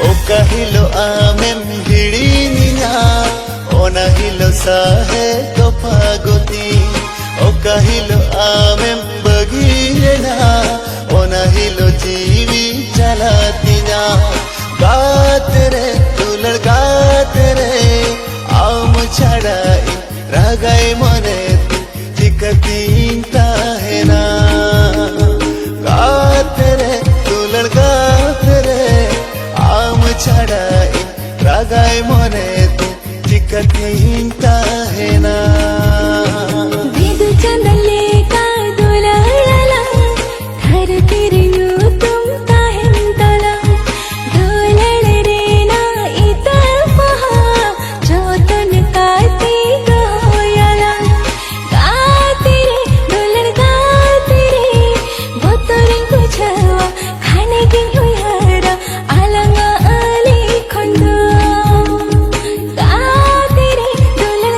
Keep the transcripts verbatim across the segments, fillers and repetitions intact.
ᱚᱠᱟ ᱦᱤᱞᱳᱜ ᱟᱢᱮᱢ ᱦᱤᱲᱤᱧᱤᱧᱟ, ᱚᱱᱟ ᱦᱤᱞᱳᱜ ᱥᱟᱦᱮ ᱛᱚᱯᱷᱟ ᱜᱚᱛᱤ᱾ ᱚᱠᱟ ᱦᱤᱞᱳᱜ ᱟᱢᱮᱢ ᱵᱟᱹᱜᱤᱭᱮᱱᱟ, ᱚᱱᱟ ᱦᱤᱞᱳᱜ ᱡᱤᱣᱤ ᱪᱟᱞᱟᱜ ᱛᱤᱧᱟ᱾ ᱜᱟᱛᱮ ᱨᱮ, ᱫᱩᱞᱟᱹᱲ ᱜᱟᱛᱮ ᱨᱮ, ᱟᱢ ᱪᱷᱟᱲᱟ ᱤᱧ ᱨᱟᱜᱟᱭ ᱢᱚᱱᱮ ᱛᱤᱧ ᱪᱤᱠᱟᱹᱛᱤᱧ ᱛᱟᱦᱮᱱᱟ? ᱜᱟᱛᱮ ᱨᱮ, ᱫᱩᱞᱟᱹᱲ ᱜᱟᱛᱮ ᱨᱮ, ᱟᱢ ᱪᱷᱟᱲᱟ ᱤᱧ ᱨᱟᱜᱟᱭ ᱢᱚᱱᱮ ᱛᱤᱧ ᱪᱤᱠᱟᱹᱛᱤᱧ ᱛᱟᱦᱮᱱᱟ? ᱵᱤᱫᱩ ᱪᱟᱸᱫᱟᱱ ᱞᱮᱠᱟ ᱫᱩᱞᱟᱹᱲ ᱟᱞᱟᱝ, ᱫᱷᱟᱹᱨᱛᱤ ᱨᱮ ᱧᱩᱛᱩᱢ ᱛᱟᱦᱮᱱ ᱛᱟᱞᱟᱝ᱾ ᱫᱩᱞᱟᱹᱲ ᱨᱮᱱᱟᱜ ᱤᱛᱟᱹ ᱯᱚᱦᱟ ᱡᱚᱛᱚᱱ ᱠᱟᱛᱮ ᱫᱚᱦᱚᱭᱟᱞᱟᱝ᱾ ᱜᱟᱛᱮ ᱨᱮ, ᱫᱩᱞᱟᱹᱲ ᱜᱟᱛᱮ ᱨᱮ, ᱵᱚᱛᱚᱨᱤᱧ ᱵᱩᱡᱷᱟᱹᱣᱟ, ᱠᱷᱟᱱᱮ ᱜᱤᱧ ᱩᱭᱦᱟᱹᱨᱟ ᱟᱞᱟᱝᱟᱜ ᱟᱹᱞᱤ ᱠᱷᱚᱱ ᱫᱚ᱾ ᱜᱟᱛᱮ ᱨᱮ, ᱫᱩᱞᱟᱹᱲ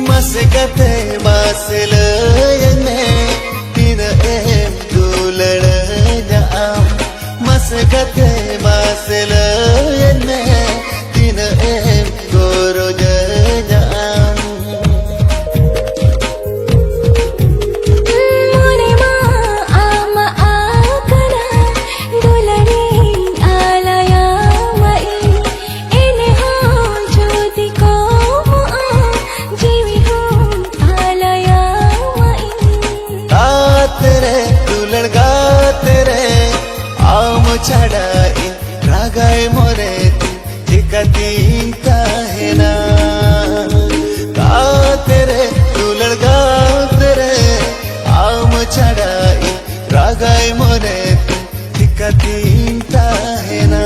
ᱢᱟᱥᱮ ᱜᱟᱛᱮ ᱢᱟᱥᱮ ᱞᱟᱹᱭᱟᱹᱧ ᱢᱮ, ᱛᱤᱱᱟᱹᱜ ᱮᱢ ᱫᱩᱞᱟᱹᱲᱟᱹᱧᱟ ᱟᱢ? ᱢᱟᱥᱮ ᱜᱟᱛᱮ ᱢᱟᱥᱮ ᱞᱟᱹᱭᱟᱹᱧ ᱢᱮ, ᱛᱤᱱᱟᱹᱜ ᱮᱢ ᱜᱚᱨᱚᱡᱟᱹᱧᱟ ᱟᱢ? ᱢᱚᱱᱮ ᱢᱟ ᱟᱢᱟᱜ ᱠᱟᱱᱟ, ᱫᱩᱞᱟᱹᱲᱤᱧ ᱟᱞᱟᱭᱟᱢᱟ ᱤᱧ᱾ ᱮᱱᱦᱚᱸ ᱡᱩᱫᱤ ᱠᱚᱢᱚᱜᱼᱟ, ᱡᱤᱣᱤ ᱦᱚᱸ ᱟᱞᱟᱭᱟᱢᱟ ᱤᱧ᱾ ᱜᱟᱛᱮ ᱨᱮ, ᱫᱩᱞᱟᱹᱲ ᱜᱟᱛᱮ ᱨᱮ, ᱟᱢ ᱪᱷᱟᱰᱟ ᱤᱧ ᱨᱟᱜᱟᱭ ᱢᱚᱱᱮ ᱛᱤᱧ, ᱪᱤᱠᱟᱹᱛᱤᱧ ᱛᱟᱦᱮᱱᱟ? ᱜᱟᱛᱮ ᱨᱮ, ᱫᱩᱞᱟᱹᱲ ᱜᱟᱛᱮ ᱨᱮ, ᱟᱢ ᱪᱷᱟᱰᱟ ᱤᱧ ᱨᱟᱜᱟᱭ ᱢᱚᱱᱮ ᱛᱤᱧ, ᱪᱤᱠᱟᱹᱛᱤᱧ ᱛᱟᱦᱮᱱᱟ?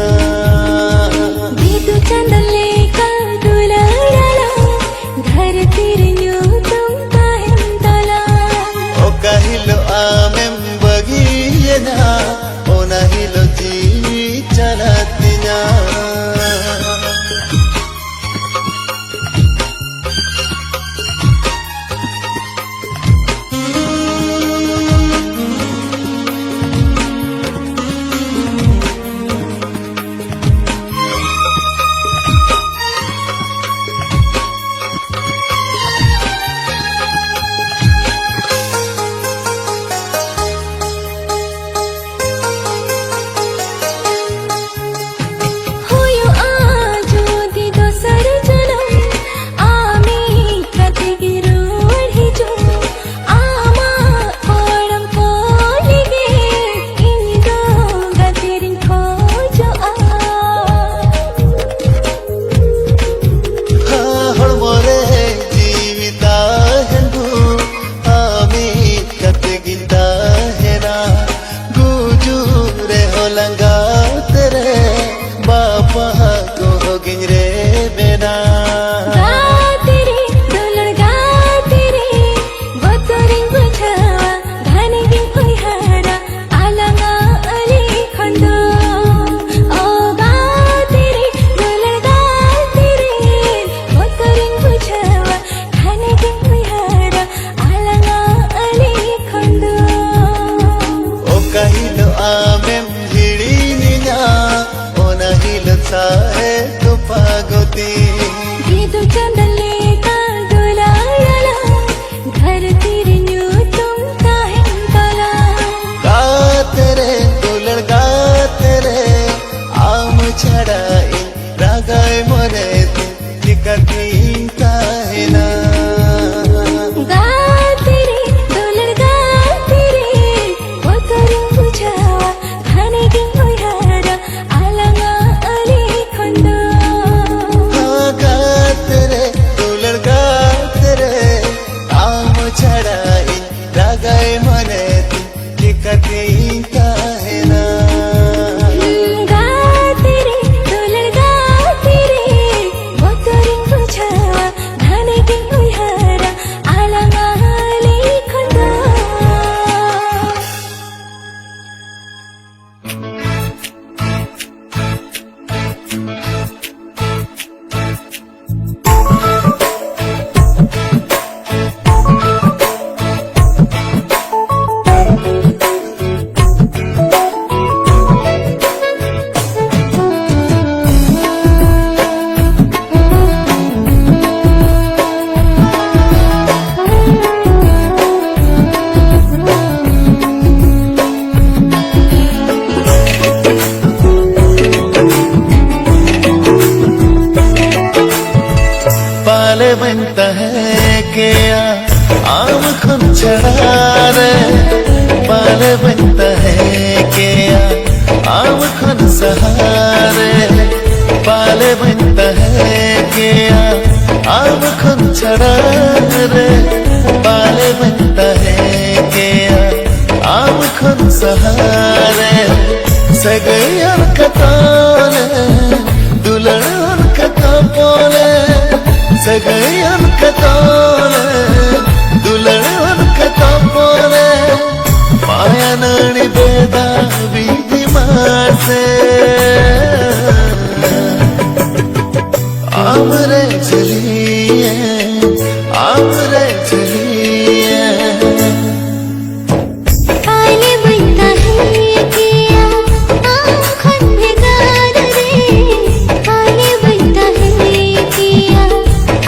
ᱵᱤᱫᱩ ᱪᱟᱸᱫᱚ ᱞᱮᱠᱟ ᱫᱩᱞᱟᱹᱲ ᱟᱞᱚ ᱫᱷᱟᱹᱨᱛᱤ ᱨᱮ ᱧᱩᱛᱩᱢ ᱛᱟᱦᱮᱱ ᱛᱟᱞᱟᱝ᱾ ᱚᱠᱟ ᱦᱤᱞᱳᱜ ᱟᱢᱮᱢ ᱵᱟᱹᱜᱤᱭᱮᱱᱟ, ᱚᱱᱟ ᱦᱤᱞᱳᱜ ᱡᱤᱣᱤ ᱪᱟᱞᱟᱜ ᱛᱤᱧᱟ᱾ ᱟᱢ ᱠᱷᱚᱱ ᱪᱷᱟᱲᱟ ᱨᱮ ᱯᱟᱞᱮ ᱵᱟᱹᱧ ᱛᱟᱦᱮᱸ ᱠᱮᱭᱟ, ᱟᱢ ᱠᱷᱚᱱ ᱥᱟᱦᱟ ᱨᱮ ᱯᱟᱞᱮ ᱵᱟᱹᱧ ᱛᱟᱦᱮᱸ ᱠᱮᱭᱟ, ᱟᱢ ᱠᱷᱚᱱ ᱪᱷᱟᱲᱟ ᱨᱮ ᱯᱟᱞᱮ ᱵᱟᱹᱧ ᱛᱟᱦᱮᱸ ᱠᱮᱭᱟ, ᱟᱢ ᱠᱷᱚᱱ ᱥᱟᱦᱟ ᱨᱮ᱾ ᱥᱟᱹᱜᱟᱹᱭ ᱚᱱᱠᱟ ᱛᱚᱞᱮ, ᱫᱩᱞᱟᱹᱲ ᱚᱱᱠᱟ ᱛᱚᱯᱚᱞᱮ, ᱥᱟᱹᱜᱟᱹᱭ ᱚᱱᱠᱟ ᱛᱚᱞᱮ, ᱫᱩᱞᱟᱹᱲ ᱚᱱᱠᱟ ᱛᱚᱯᱚᱞᱮ, ᱢᱟᱭᱟ ᱱᱟᱹᱲᱤ ᱵᱮᱫᱟ ᱵᱤᱫᱤ ᱢᱟᱥᱮ᱾ ᱟᱢᱨᱮ ᱡᱷᱟᱹᱞᱤᱭᱮ, ᱟᱢᱨᱮ ᱡᱷᱟᱹᱞᱤᱭᱮ᱾ ᱯᱟᱞᱮ ᱵᱟᱹᱧ ᱛᱟᱦᱮᱸ ᱠᱮᱭᱟ ᱟᱢ ᱠᱷᱚᱱ ᱵᱷᱮᱜᱟᱨ ᱨᱮ, ᱯᱟᱞᱮ ᱵᱟᱹᱧ ᱛᱟᱦᱮᱸ ᱠᱮᱭᱟ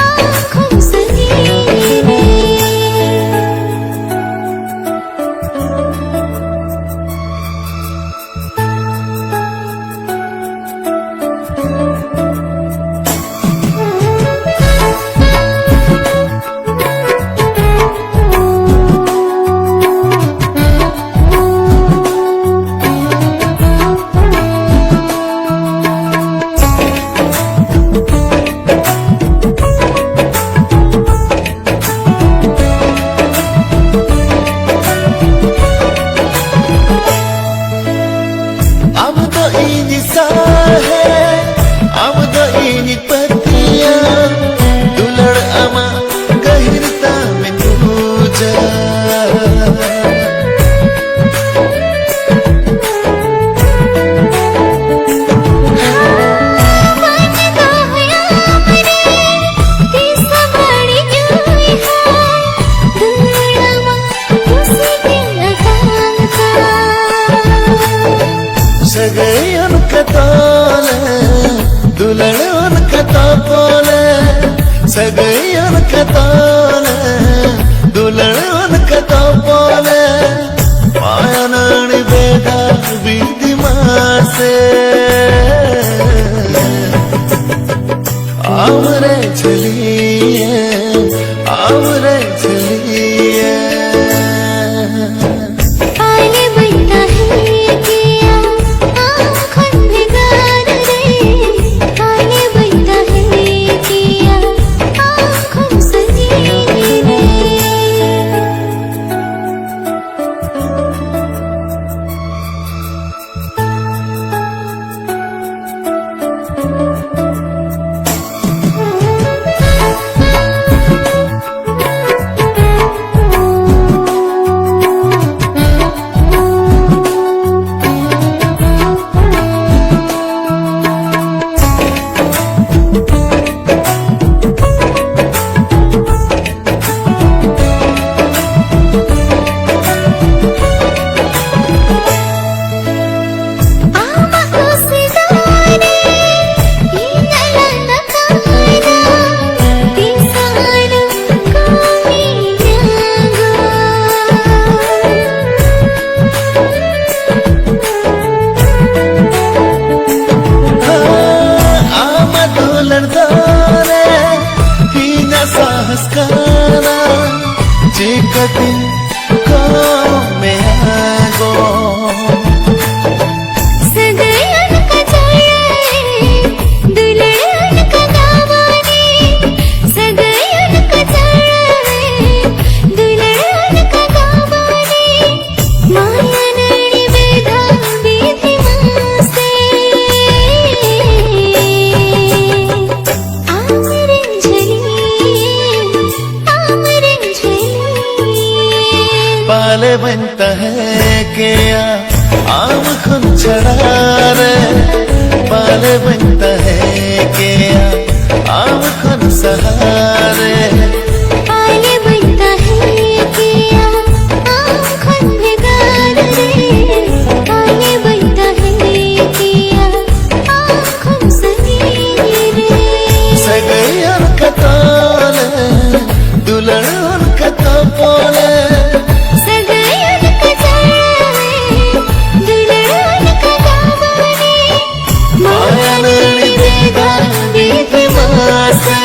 ᱟᱢ ᱠᱷᱚᱱ ᱥᱟᱺᱜᱤᱧ ᱨᱮ᱾ ᱟᱢᱨᱮ ᱡᱷᱟᱹᱞᱤᱭᱟ᱾ ᱯᱟᱞᱮ ᱵᱟᱹᱧ ᱛᱟᱦᱮᱸ ᱠᱮᱭᱟ ᱟᱢ ᱠᱷᱚᱱ ᱵᱷᱮᱜᱟᱨ ᱨᱮ, ᱯᱟᱞᱮ ᱵᱟᱹᱧ ᱛᱟᱦᱮᱸ ᱠᱮᱭᱟ ᱟᱢ ᱠᱷᱚᱱ ᱥᱟᱺᱜᱤᱧ ᱨᱮ᱾ ᱟᱢᱟᱜ ᱠᱩᱥᱤ ᱫᱟᱨᱮ ᱤᱧᱟᱜ ᱞᱟᱸᱫᱟ ᱠᱟᱭᱨᱟ, ᱛᱤᱥ ᱟᱞᱚᱢ ᱠᱚᱢᱤᱧᱟ ᱜᱚ᱾ ᱟᱢᱟᱜ ᱫᱩᱞᱟᱹᱲ ᱫᱟᱨᱮ ᱤᱧᱟᱜ ᱥᱟᱦᱟᱥ ᱠᱟᱱᱟ, ᱪᱤᱠᱟᱹᱛᱤᱧ ᱠᱚᱢᱮᱭᱟ ᱜᱚ᱾ ᱥᱟᱹᱜᱟᱹᱭ ᱚᱱᱠᱟ ᱪᱟᱲᱮ, ᱫᱩᱞᱟᱹᱲ ᱚᱱᱠᱟ ᱫᱟᱢᱟᱱᱤ᱾ ᱥᱟᱹᱜᱟᱹᱭ ᱚᱱᱠᱟ ᱪᱟᱲᱮ, ᱫᱩᱞᱟᱹᱲ ᱚᱱᱠᱟ ᱫᱟᱢᱟᱱᱤ᱾ ᱢᱟᱭᱟ ᱱᱟᱹᱲᱤ ᱵᱮᱫᱷᱟ ᱵᱤᱫᱷᱤ ᱢᱟᱥᱮ᱾ ᱟᱢᱨᱮᱱ ᱡᱷᱟᱹᱞᱤ, ᱟᱢᱨᱮᱱ ᱡᱷᱟᱹᱞᱤ᱾ ᱯᱟᱞᱮ ᱵᱟᱹᱧ ᱛᱟᱦᱮᱸ ᱠᱮᱭᱟ ᱟᱢ ᱠᱷᱚᱱ ᱪᱷᱟᱲᱟ ᱨᱮ, ᱯᱟᱞᱮ ᱵᱟᱹᱧ ᱛᱟᱦᱮᱸ ᱠᱮᱭᱟ ᱟᱢ ᱠᱷᱚᱱ ᱥᱟᱦᱟ ᱨᱮ᱾ ᱯᱟᱞᱮ ᱵᱟᱹᱧ ᱛᱟᱦᱮᱸ ᱠᱮᱭᱟ ᱟᱢ ᱠᱷᱚᱱ ᱵᱷᱮᱜᱟᱨ ᱨᱮ, ᱯᱟᱞᱮ ᱵᱟᱹᱧ ᱛᱟᱦᱮᱸ ᱠᱮᱭᱟ ᱟᱢ ᱠᱷᱚᱱ ᱥᱟᱺᱜᱤᱧ ᱨᱮ᱾ ᱥᱟᱹᱜᱟᱹᱭ ᱚᱱᱠᱟ ᱛᱚᱞᱮ, ᱫᱩᱞᱟᱹᱲ ᱚᱱᱠᱟ ᱛᱚᱯᱚᱞᱮ᱾ ᱥᱟᱹᱜᱟᱹᱭ ᱚᱱᱠᱟ ᱪᱟᱲᱮ, ᱫᱩᱞᱟᱹᱲ ᱚᱱᱠᱟ ᱜᱟᱵᱟᱱᱮ᱾ ᱢᱟᱭᱟ ᱱᱟᱹᱲᱤ ᱵᱮᱫᱷᱟ ᱵᱤᱫᱷᱤ ᱢᱟᱥᱮ᱾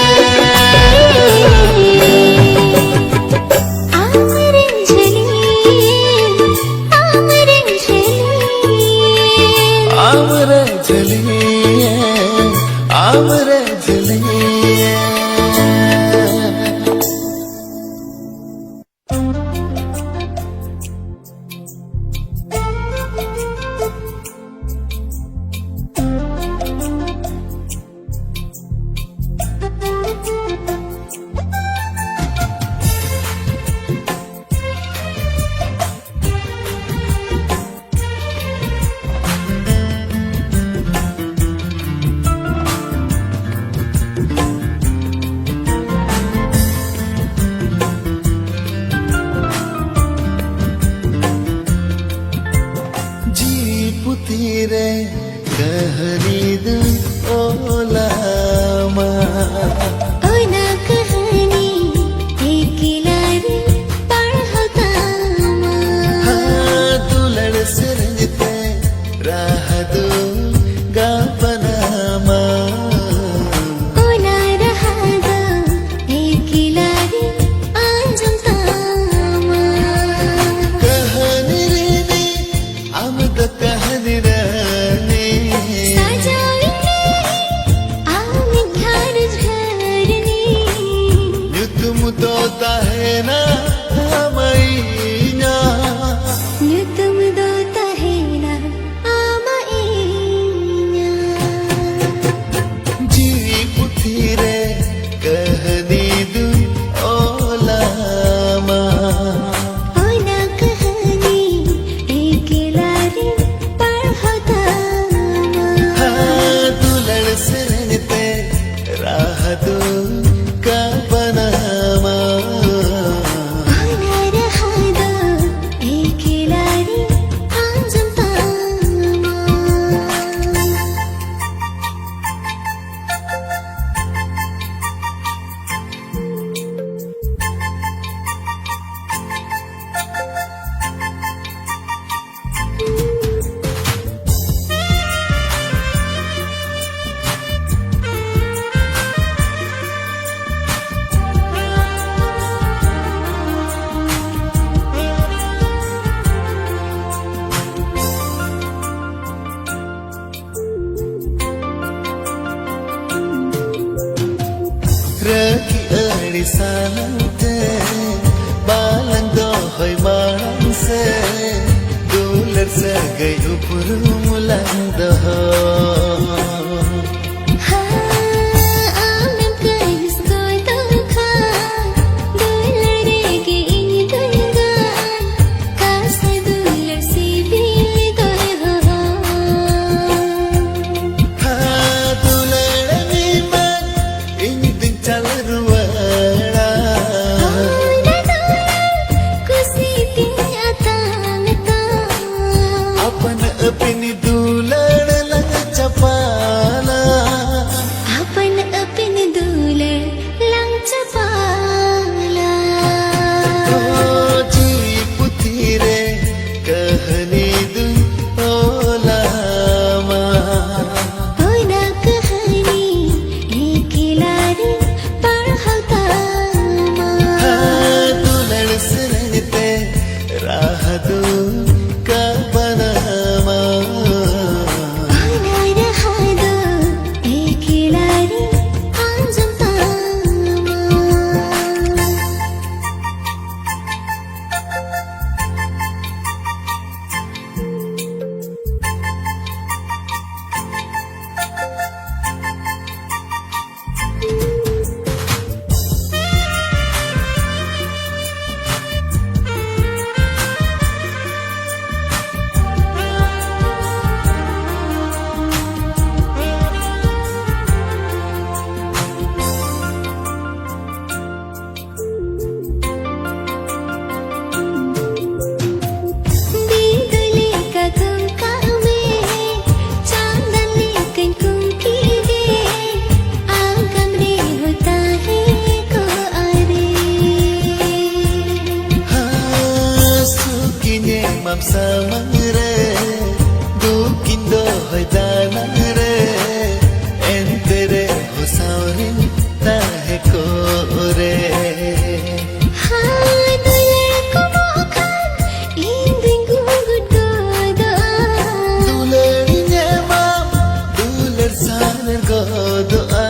ᱛᱟᱦᱮᱱᱟ ᱟᱢ ᱤᱧᱟᱹᱜ᱾ ᱧᱩᱛᱩᱢ ᱫᱚ ᱛᱟᱦᱮᱱᱟ ᱟᱢ ᱤᱧᱟᱹᱜ᱾ ᱡᱤᱣᱤ ᱯᱩᱛᱷᱤ ᱨᱮ ᱠᱟᱹᱦᱱᱤ ᱫᱩᱧ ᱚᱞᱟᱢᱟ᱾ ᱚᱱᱟ ᱠᱟᱹᱦᱱᱤ ᱮᱠᱞᱟ ᱨᱮ ᱯᱟᱲᱦᱟᱣ ᱛᱟᱢᱟ᱾ ᱦᱮᱸ, ᱫᱩᱞᱟᱹᱲ ᱥᱮᱨᱮᱧ ᱛᱮ ᱨᱟᱦᱟ ᱫᱚ ᱠᱟ ᱵᱟᱱᱟᱢᱟ᱾ ᱚᱱᱟ ᱨᱟᱦᱟ ᱫᱚ ᱮᱠᱞᱟ ᱨᱮ ᱟᱸᱡᱚᱢ ᱛᱟᱢᱟ᱾ ᱨᱟᱹᱜᱤ ᱟᱹᱲᱤᱥ ᱟᱞᱟᱝ ᱛᱮ ᱵᱟᱞᱟᱝ ᱫᱚᱦᱚᱭ ᱢᱟᱲᱟᱝ ᱥᱮ, ᱫᱩᱞᱟᱹᱲ ᱥᱟᱹᱜᱟᱹᱭ ᱩᱯᱨᱩᱢ ᱞᱟᱝ ᱫᱚᱦᱚ᱾ ᱦᱟ, ᱟᱢᱮᱢ ᱠᱟᱹᱦᱤᱥ ᱜᱚᱫᱚᱜ ᱠᱷᱟᱱ, ᱫᱩᱞᱟᱹᱲ ᱨᱮᱜᱮ ᱤᱧ ᱫᱩᱧ ᱜᱟᱱ, ᱠᱟᱥᱟ ᱫᱩᱞᱟᱹᱲ ᱥᱤᱵᱤᱞ ᱫᱚᱭ ᱦᱚᱦᱚ᱾ ᱦᱟ, ᱫᱩᱞᱟᱹᱲ ᱢᱮ ᱢᱟ, ᱤᱧ ᱫᱩᱧ ᱪᱟᱞ ᱨᱩᱣᱟᱹᱲᱟ᱾ ᱦᱳᱭ ᱫᱟᱫᱟ, ᱠᱩᱥᱤ ᱛᱤᱧ ᱟᱛᱟᱝ ᱛᱟᱢ᱾ ᱟᱯᱟᱱ ᱟᱹᱯᱤᱱ ᱫᱩᱞᱟᱹᱲ ᱞᱟᱝ ᱥᱟᱢᱟᱝ ᱨᱮ ᱫᱩᱠᱤᱧ ᱫᱚᱦᱚᱭ ᱫᱟᱱᱟᱝ ᱨᱮ, ᱮᱱᱛᱮ ᱨᱮᱦᱚᱸ ᱥᱟᱶᱨᱤᱧ ᱛᱟᱦᱮᱸ ᱠᱚᱜ ᱨᱮ᱾ ᱦᱟᱭ ᱫᱩᱞᱟᱹᱲ ᱠᱚᱢᱚᱜ ᱠᱷᱟᱱ ᱤᱧ ᱫᱩᱧ ᱜᱩᱜᱩᱴ ᱜᱚᱫᱚᱜᱼᱟ᱾ ᱫᱩᱞᱟᱹᱲᱤᱧ ᱮᱢᱟᱢ, ᱫᱩᱞᱟᱹᱲ ᱥᱟᱨᱮᱲ ᱜᱚᱫᱚᱜᱼᱟ᱾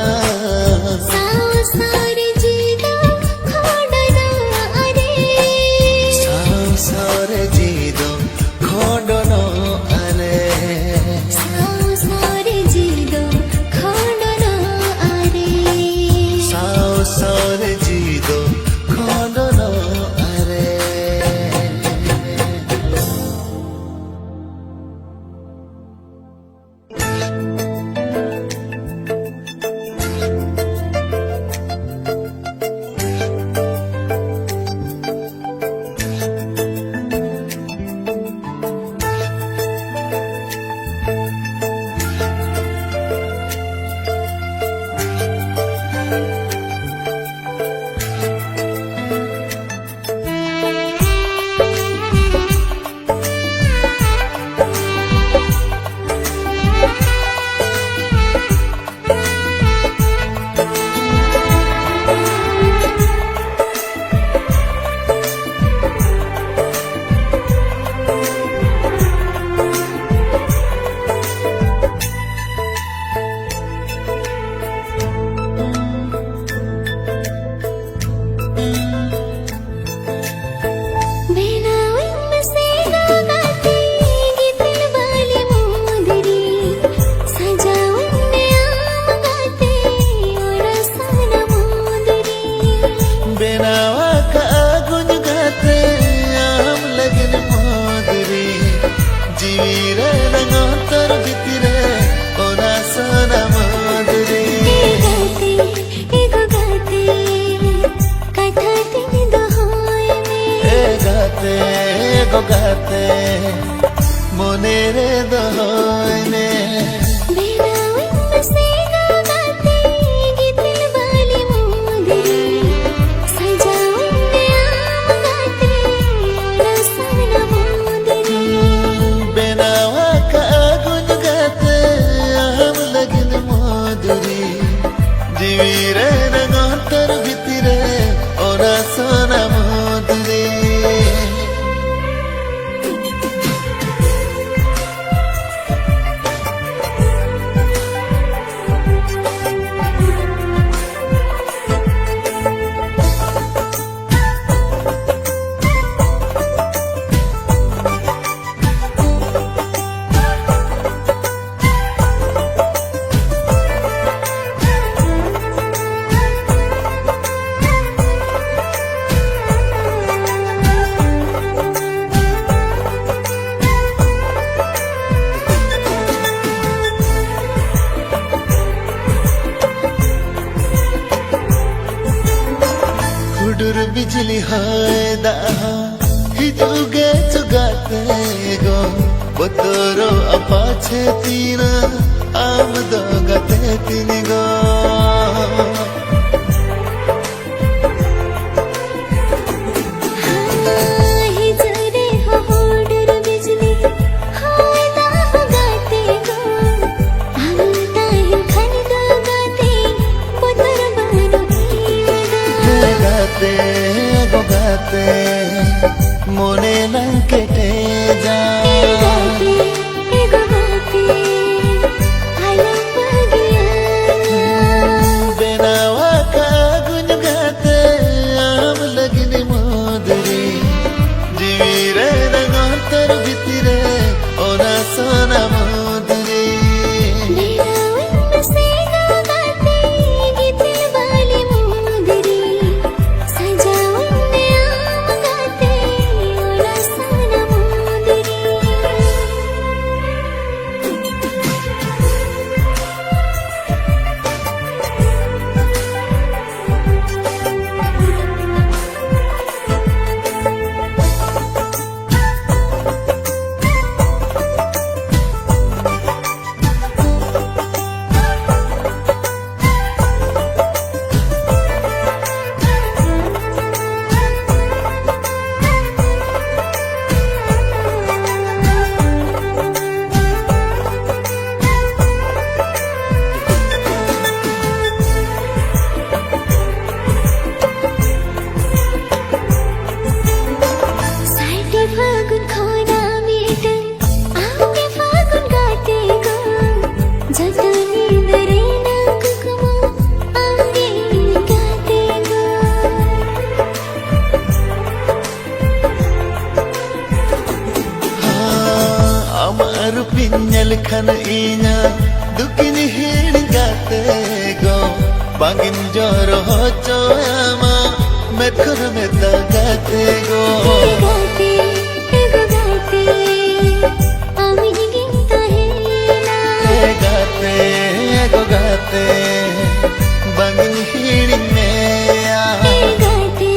ᱥᱟᱶ ᱥᱟᱶ ᱨᱮ ᱡᱤᱣᱤ ᱫᱚ ᱠᱷᱚᱸᱰᱚᱱᱚᱜᱼᱟ ᱨᱮ᱾ ᱥᱟᱶ ᱥᱟᱶ ᱨᱮ ᱡᱤᱣᱤ ᱫᱚ ᱠᱷᱚᱸᱰᱚᱱᱚᱜᱼᱟ ᱨᱮ᱾ ᱥᱟᱶ ᱥᱟᱶ ᱨᱮ ᱡᱤᱣᱤ ᱫᱚ ᱠᱷᱚᱸᱰᱚᱱᱚᱜᱼᱟ ᱨᱮ᱾ ᱥᱟᱶ ᱥᱟᱶ ᱨᱮ ᱡᱤᱣᱤ ᱫᱚ ᱠᱷᱚᱸᱰᱚᱱᱚᱜᱼᱟ ᱨᱮ᱾ ᱵᱮᱱᱟᱣᱤᱧ ᱢᱮᱥᱮ ᱜᱚ ᱜᱟᱛᱮ, ᱜᱤᱛᱤᱞ ᱵᱟᱹᱞᱤ ᱢᱩᱫᱽ ᱨᱮ᱾ ᱥᱟᱡᱟᱣᱤᱧ ᱢᱮ ᱟᱢ ᱜᱟᱛᱮ, ᱚᱱᱟ ᱥᱟᱱᱟᱢ ᱢᱩᱫᱽ ᱨᱮ᱾ ᱵᱮᱱᱟᱣ ᱟᱠᱟᱫ ᱜᱩᱧ ᱜᱟᱛᱮ, ᱟᱢ ᱞᱟᱹᱜᱤᱫ ᱢᱩᱫᱽ ᱨᱮ᱾ ᱡᱤᱣᱤ ᱨᱮᱱᱟᱝ ᱚᱱᱛᱚᱨ ᱵᱷᱤᱛᱤᱨ ᱨᱮ, ᱚᱱᱟ ᱥᱟᱱᱟᱢ ᱢᱩᱫᱽ ᱨᱮ᱾ ᱮ ᱜᱟᱛᱮ, ᱮ ᱜᱚ ᱜᱟᱛᱮ, ᱠᱟᱛᱷᱟ ᱛᱤᱧ ᱫᱚᱦᱚᱭ ᱢᱮ᱾ ᱮ ᱜᱟᱛᱮ, ᱮ ᱜᱚ ᱜᱟᱛᱮ, ᱢᱚᱱᱮ ᱨᱮ ᱫᱚᱦᱚᱭ ᱢᱮ᱾ ᱵᱮᱱᱟᱣᱤᱧ ᱢᱮᱥᱮ ᱜᱚ ᱜᱟᱛᱮ, ᱜᱤᱛᱤᱞ ᱵᱟᱹᱞᱤ ᱢᱩᱫᱽ ᱨᱮ᱾ ᱥᱟᱡᱟᱣᱤᱧ ᱢᱮ ᱟᱢ ᱜᱟᱛᱮ, ᱚᱱᱟ ᱥᱟᱱᱟᱢ ᱢᱩᱫᱽ ᱨᱮ᱾ ᱦᱤᱞᱤ ᱦᱚᱭ ᱫᱟᱜ ᱦᱚᱸ ᱦᱤᱡᱩᱜ ᱜᱮ ᱪᱚ ᱜᱟᱛᱮ ᱜᱚ, ᱵᱚᱛᱚᱨᱚᱜᱼᱟ ᱯᱟᱪᱷᱮ ᱛᱤᱱᱟᱹᱜ ᱟᱢ ᱫᱚ ᱜᱟᱛᱮ ᱛᱤᱧ ᱜᱚ᱾ ᱦᱤᱡᱩᱜ ᱨᱮᱦᱚᱸ ᱦᱩᱰᱩᱨ ᱵᱤᱡᱽᱞᱤ, ᱦᱚᱭ ᱫᱟᱜ ᱦᱚᱸ ᱜᱟᱛᱮ ᱜᱚ, ᱟᱢ ᱛᱟᱦᱮᱱ ᱠᱷᱟᱱ ᱫᱚ ᱜᱟᱛᱮ, ᱵᱚᱛᱚᱨ ᱵᱟᱹᱱᱩᱜ ᱤᱧ ᱫᱚ᱾ ᱦᱮᱸ ᱜᱟᱛᱮ ᱜᱚ ᱜᱟᱛᱮ, ᱢᱚᱱᱮ ᱞᱟᱝ ᱠᱮᱴᱮᱡᱟ᱾ ᱮ ᱜᱟᱛᱮ, ᱮ ᱜᱚ ᱜᱟᱛᱮ, ᱟᱞᱚᱢ ᱵᱟᱹᱜᱤᱭᱟ᱾ ᱵᱮᱱᱟᱣ ᱟᱠᱟᱫ ᱜᱩᱱ ᱜᱟᱛᱮ, ᱟᱢ ᱞᱟᱹᱜᱤᱫ ᱢᱩᱫᱽᱨᱤ, ᱡᱤᱣᱤ ᱨᱮ ᱱᱟᱝ ᱚᱱᱛᱚᱨ ᱵᱷᱤᱛᱨᱤ ᱨᱮ, ᱚᱱᱟ ᱥᱚᱱᱟ ᱢᱩᱫᱽᱨᱤ᱾ ᱵᱮᱱᱟᱣᱟᱹᱧ ᱢᱮᱥᱮ ᱜᱚ ᱜᱟᱛᱮ, ᱜᱤᱛᱤᱞ ᱵᱟᱞᱤ ᱢᱩᱫᱽᱨᱤ, ᱥᱟᱡᱟᱣᱟᱹᱧ ᱢᱮ ᱟᱢ ᱜᱟᱛᱮ, ᱚᱱᱟ ᱥᱚᱱᱟ ᱢᱩᱫᱽᱨᱤ᱾ ᱥᱟᱭᱴᱮ ᱯᱷᱟᱹᱜᱩᱱ ᱠᱷᱚᱱᱟᱜ ᱢᱤᱫᱴᱟᱝ ᱟᱢᱜᱮ ᱯᱷᱟᱹᱜᱩᱱ ᱜᱟᱛᱮ ᱜᱚ, ᱡᱚᱛᱚ ᱧᱤᱫᱟᱹ ᱨᱮᱱᱟᱜ ᱠᱩᱠᱢᱩ ᱟᱢᱜᱮ ᱜᱟᱛᱮ ᱜᱚ᱾ ᱟᱢᱟᱜ ᱨᱩᱯᱤᱧ ᱧᱮᱞ ᱠᱷᱟᱱ ᱤᱧᱟᱹᱜ ᱫᱩᱠᱤᱧ ᱦᱤᱲᱤᱧ ᱜᱟᱛᱮ ᱜᱚ, ᱵᱟᱝᱤᱧ ᱡᱚᱨᱚ ᱦᱚᱪᱚᱭᱟᱢᱟ ᱢᱮᱫ ᱠᱷᱚᱱ ᱢᱮᱫ ᱫᱟᱜ ᱜᱟᱛᱮ ᱜᱚ᱾ ᱮ ᱜᱟᱛᱮ, ᱮ ᱜᱚ ᱜᱟᱛᱮ, ᱟᱢ ᱤᱧ ᱜᱤᱧ ᱛᱟᱦᱮᱱᱟ᱾ ᱮ ᱜᱟᱛᱮ, ᱮ ᱜᱚ ᱜᱟᱛᱮ, ᱵᱟᱝᱤᱧ ᱦᱤᱲᱤᱧ ᱢᱮᱭᱟ᱾ ᱮ ᱜᱟᱛᱮ,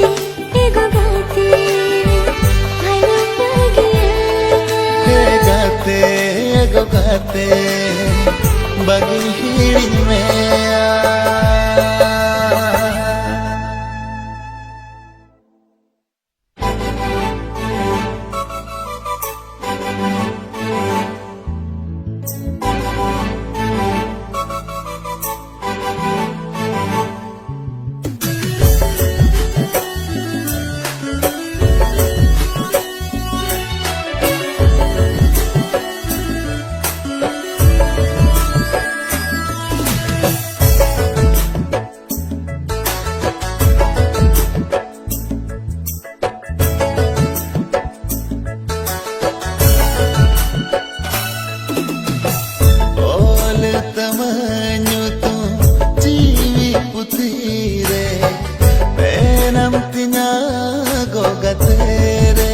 ᱛᱮᱨᱮ᱾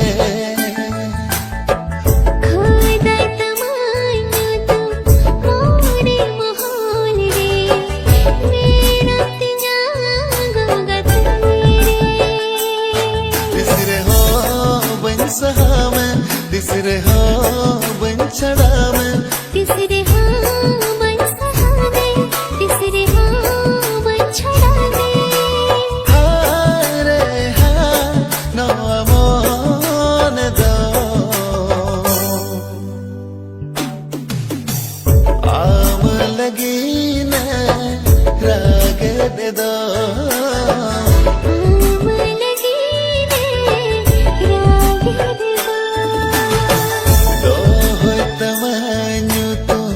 ᱠᱷᱚᱭ ᱫᱟᱭ ᱛᱟᱢᱟ ᱧᱩᱛᱩᱢ ᱢᱚᱬᱮ ᱢᱚᱦᱚᱞ ᱨᱮ, ᱢᱮᱱᱟᱜ ᱛᱤᱧᱟ ᱜᱚᱸᱜᱟ ᱛᱤᱨᱮ᱾ ᱛᱤᱥ ᱨᱮᱦᱚᱸ ᱵᱟᱹᱧ ᱥᱟᱦᱟᱣ ᱢᱮ, ᱛᱤᱥ ᱨᱮᱦᱚᱸ ᱵᱟᱹᱧ ᱪᱷᱟᱲᱟᱣ ᱢᱮ᱾ ᱛᱤᱥ ᱨᱮᱦᱚᱸ ᱵᱟᱹᱧ ᱥᱟᱦᱟᱣ ᱢᱮ, ᱛᱤᱥ ᱨᱮᱦᱚᱸ ᱵᱟᱹᱧ ᱪᱷᱟᱲᱟᱣ ᱢᱮ᱾ ᱦᱟᱭ ᱨᱮ ᱦᱟᱭ, ᱱᱚᱣᱟ ᱢᱚᱱᱮ ᱫᱚ ᱟᱢ ᱞᱟᱹᱜᱤᱫ ᱮ ᱨᱟᱜᱮᱫ ᱫᱚ᱾ ᱟᱢ ᱞᱟᱹᱜᱤᱫ ᱮ ᱨᱟᱜᱮᱫ ᱫᱚ᱾ ᱫᱚᱦᱚᱭ ᱛᱟᱢᱟ ᱧᱩᱛᱩᱢ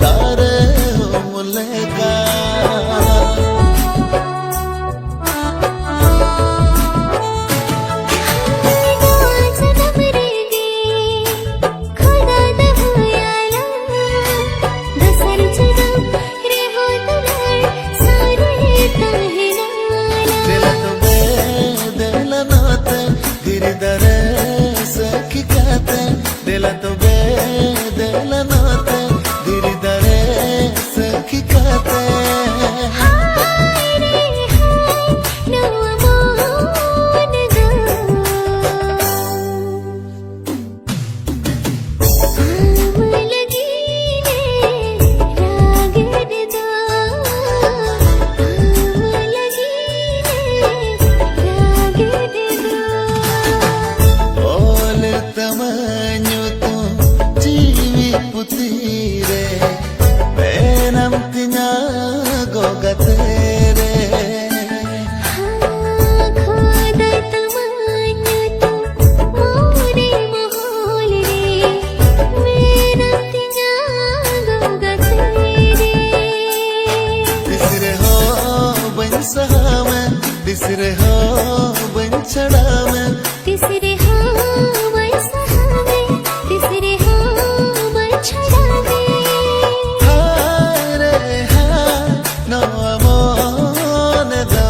ᱫᱟᱨᱮ ᱩᱢᱩᱞ ᱞᱮᱠᱟ᱾ ᱱᱚᱣᱟ ᱡᱟᱱᱟᱢ ᱨᱮᱜᱮ ᱠᱷᱚᱫᱟ ᱫᱚᱦᱚᱭᱟᱞᱟᱝ, ᱫᱚᱥᱟᱨ ᱡᱟᱱᱟᱢ ᱨᱮᱦᱚᱸ ᱫᱩᱞᱟᱹᱲ ᱥᱟᱶ ᱨᱮ ᱛᱟᱦᱮᱱᱟᱞᱟᱝ᱾ ᱫᱮᱞᱟ ᱛᱚᱵᱮ, ᱫᱮᱞᱟ ᱱᱚᱛᱮ, ᱫᱷᱤᱨᱤ ᱫᱟᱨᱮ ᱥᱟᱹᱠᱷᱤ ᱠᱟᱛᱮ᱾ ᱫᱮᱞᱟ ᱛᱚᱵᱮ, ᱫᱮᱞᱟ ᱱᱚᱛᱮ, ᱫᱷᱤᱨᱤ ᱫᱟᱨᱮ ᱥᱟᱹᱠᱷᱤ ᱠᱟᱛᱮ᱾ ᱦᱟᱭ ᱨᱮ ᱦᱟᱭ, ᱱᱚᱣᱟ ᱢᱚᱱ ᱫᱚ ᱟᱢ ᱞᱟᱹᱜᱤᱫ ᱮ ᱨᱟᱜᱮᱫ ᱫᱚ, ᱟᱢ ᱞᱟᱹᱜᱤᱫ ᱮ ᱨᱟᱜᱮᱫ ᱫᱚ᱾ ᱚᱞ ᱛᱟᱢᱟ ᱧᱩᱛᱩᱢ ᱡᱤᱣᱤ ᱯᱩᱛᱷᱤ ᱨᱮ, ᱢᱮᱱᱟᱢ ᱛᱤᱧᱟ ᱜᱚ ᱜᱟᱛᱮ ᱨᱮ᱾ ᱦᱟ, ᱠᱷᱚᱫᱟᱭ ᱛᱟᱢᱟ ᱧᱩᱛᱩᱢ ᱢᱚᱱᱮ ᱢᱚᱦᱚᱞ ᱨᱮ, ᱢᱮᱱᱟᱢ ᱛᱤᱧᱟ ᱜᱚ ᱜᱟᱛᱮ ᱨᱮ᱾ ᱛᱤᱥ ᱨᱮᱦᱚᱸ ᱵᱟᱹᱧ ᱥᱟᱦᱟᱣ ᱢᱮ, ᱛᱤᱥ ᱨᱮᱦᱚᱸ ᱵᱟᱹᱧ ᱪᱷᱟᱰᱟᱣ ᱢᱮ᱾ ᱛᱤᱥ ᱨᱮᱦᱚᱸ ᱵᱟᱹᱧ ᱥᱟᱦᱟᱣ ᱢᱮ, ᱛᱤᱥ ᱨᱮᱦᱚᱸ ᱵᱟᱹᱧ ᱪᱷᱟᱰᱟᱣ ᱢᱮ᱾ ᱦᱟᱭ ᱨᱮ ᱦᱟᱭ, ᱱᱚᱣᱟ ᱢᱚᱱᱮ ᱫᱚ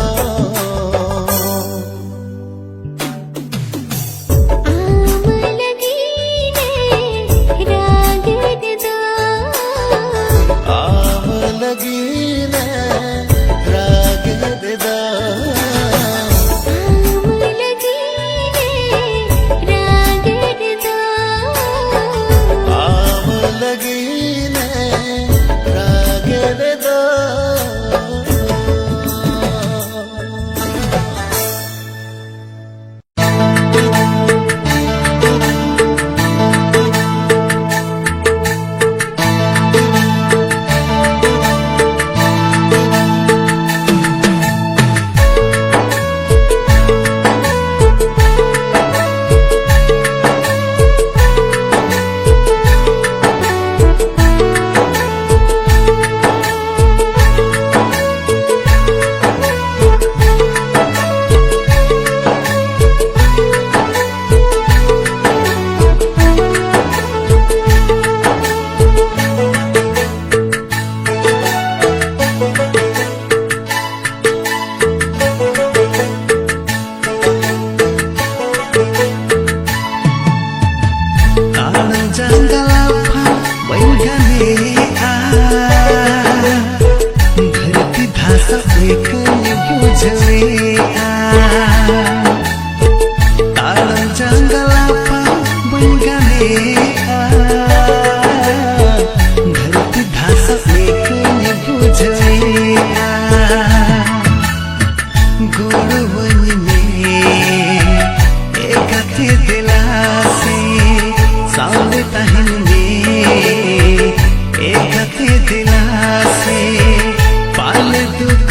ᱟᱢ ᱞᱟᱹᱜᱤᱫ ᱮ ᱨᱟᱜᱮᱫ ᱫᱚ᱾ ᱟᱢ ᱞᱟᱹᱜᱤᱫ ᱮ ᱨᱟᱜᱮᱫ ᱫᱚ᱾ ᱟᱢ ᱞᱟᱹᱜᱤᱫ ᱮ ᱨᱟᱜᱮᱫ ᱫᱚ᱾ ᱟᱢ ᱞᱟᱹᱜᱤᱫ ᱮ ᱨᱟᱜᱮᱫ ᱫᱚ᱾ ᱫᱷᱟᱹᱨᱛᱤ ᱫᱷᱟᱥᱟ ᱟᱹᱭᱠᱟᱹᱧ ᱵᱩᱡᱷᱟᱹᱣᱮᱜᱼᱟ᱾ ᱛᱟᱲᱟᱢ ᱡᱟᱸᱜᱟ ᱞᱟᱯᱷᱟ ᱵᱟᱹᱧ ᱜᱟᱱᱮᱜᱼᱟ᱾ ᱫᱷᱟᱹᱨᱛᱤ ᱫᱷᱟᱥᱟ ᱟᱹᱭᱠᱟᱹᱧ ᱵᱩᱡᱷᱟᱹᱣᱮᱜᱼᱟ᱾ ᱜᱚᱲᱚᱣᱟᱹᱧ ᱢᱮ ᱮ ᱜᱟᱛᱮ ᱫᱮᱞᱟ ᱥᱮ, ᱥᱟᱶᱨᱮ ᱛᱟᱦᱮᱱ ᱢᱮ ᱮ ᱜᱟᱛᱮ ᱫᱮᱞᱟ ᱥᱮ, ᱯᱟᱞᱮ ᱫᱩᱠ